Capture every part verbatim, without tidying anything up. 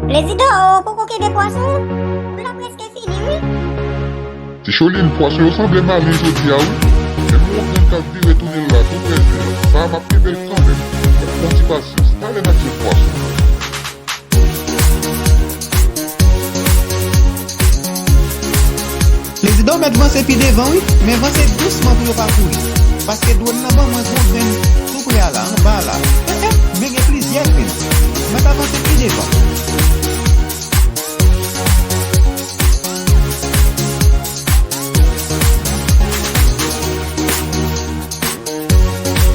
Plezi do, ou poko kenbe pwason? Kou la prèske fini, wi. Ti Cholin, pwason yo sanble malen jodi a, wi. Menm yon grenn k ap vire tounen la, tou prè jwenn. Sa a, m ap kenbe l kanmenm. Fòk fè yon ti pasyans. Talè n ap jwenn pwason. Plezi do, mèt vanse pi devan, wi. Men vanse dousman pou yo pa kouri. Paske dwòn nan ban mwen gon grenn tou prè a la, anba a la. Eh, eh, men gen plizyè grenn. Mèt avanse pi devan.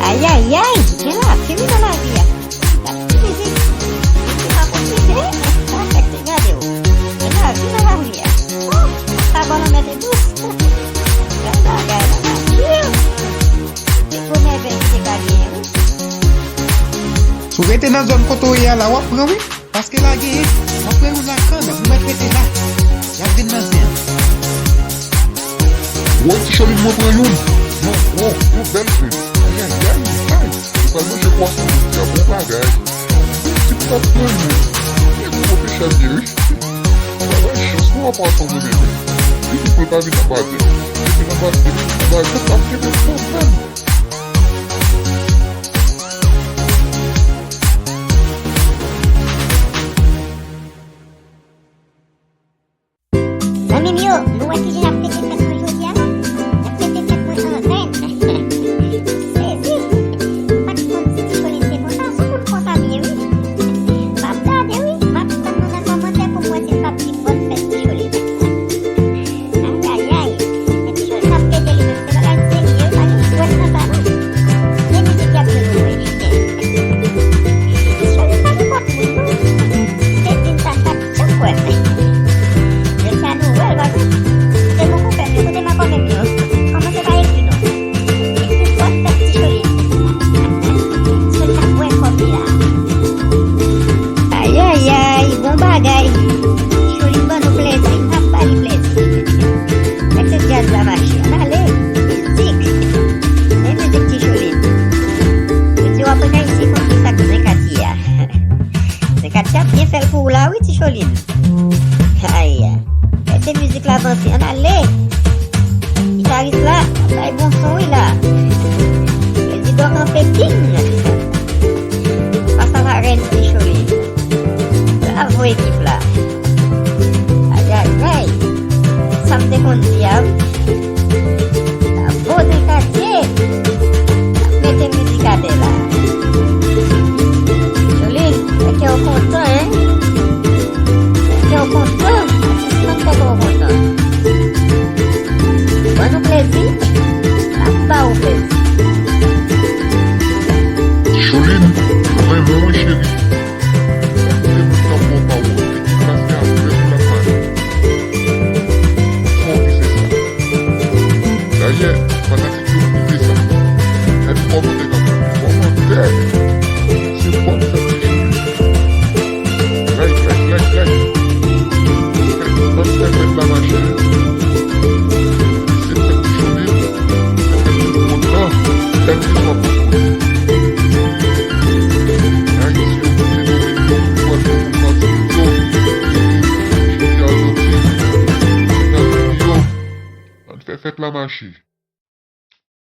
Ayayay, gen lavi wi nan lavi a. Gade ti mizik. Mizik ap motive, sa fèk te gade w. Gen lavi nan lavi a. Oh, sa bò lanmè te dous. Bèl bagay, nan nati. Pi gwo mèvèy ki te ka genyen, wi. Si w rete nan zòn kote w ye a la, w ap pran, wi. Paske la genyen, m ap pran youn la kanmenm, ou mèt rete la. Y ap vin nan zen an. Woy, Ti Cholin, mwen pran youn. Yon gwo, yon bèl grenn. Ayayay, ay. Ou pral manje pwason jodi a, bon bagay. Ti pòt mwen, mwen. Gen gwo pechal gen, wi. Bagay chans, nou wè pwason mwen menm. Li di pou l pa vin anba tè. Li vin anba tè, anba tè, ap gen pwoblèm. Zanmi m yo, nou wè kijan y ap pete tèt mwen jodi a la? Y ap pete tèt mwen an venn. Sezi! M pa t konn si Ti Cholin te konsa, sou moun konsa m ye wi. M ap gade wi, m ap tann nou nan kòmantè pou m wè si n p ap di bòn fèt Ti Cholin. Ayayay! Men Ti Cholin ap pete li menm, se bagay serye, pa gen jwèt nan sa non. Men mizik y ap jwe pou mwen. Ti Cholin pa nenpòt moun non. Se din sa, sa Janm kwè. Jodi a nou wè l, pa vre? Kote bon konpè m yo? Kote makòmè m yo? Kòmanse pa ekri non. Ekri bòn fèt Ti Cholin. Ti Cholin ap bwè kòb li la. Ayayay, bon bagay. Ti Cholin ban nou plezi, n ap ba li plezi. Nèg se djaz la mache. Ann ale. Mizik. Men mizik Ti Cholin. Yo di w ap reyisi konn ki sa k zen Katia. Zen Katia ap byen fè l pou ou la wi, Ti Cholin. Ay, kite mizik la vanse, ann ale. Gitaris la ap bay bon son wi la. Yo di dò kanpe king. Fas a la rèn Ti Cholin. Bravo ekip la. Ayayay. Sa m te konn di a wi. Bravo Zen Katye. N ap mete mizik atè la. Cholin, fè kè w kontan, en. Fè kè w kontan. Atis mwen fè kè w kontan. Ban nou plezi. N ap ba ou plezi. Cholin, mwen renmen w wi cheri. Kote moun k ap ba w pawòl? Ekip la se avè w l ap mache. Fò w di se sa. Dayè, fanatik yo pwouve sa. Gade kòmantè k ap fèt. Kòmantè! Se bòn fèt Ti Cholin. Like, like, like, like. Fèt, fèt, fèt, fèt la mache. Se fèt Ti Cholin. Se fèt tout moun nan. Gade ki sa w ap fè. Ayisyen yo, Sendomeng yo, Gwadloup, Matinik yo, Jodi a jodi, Etazini yo, ann fè fèt la mache.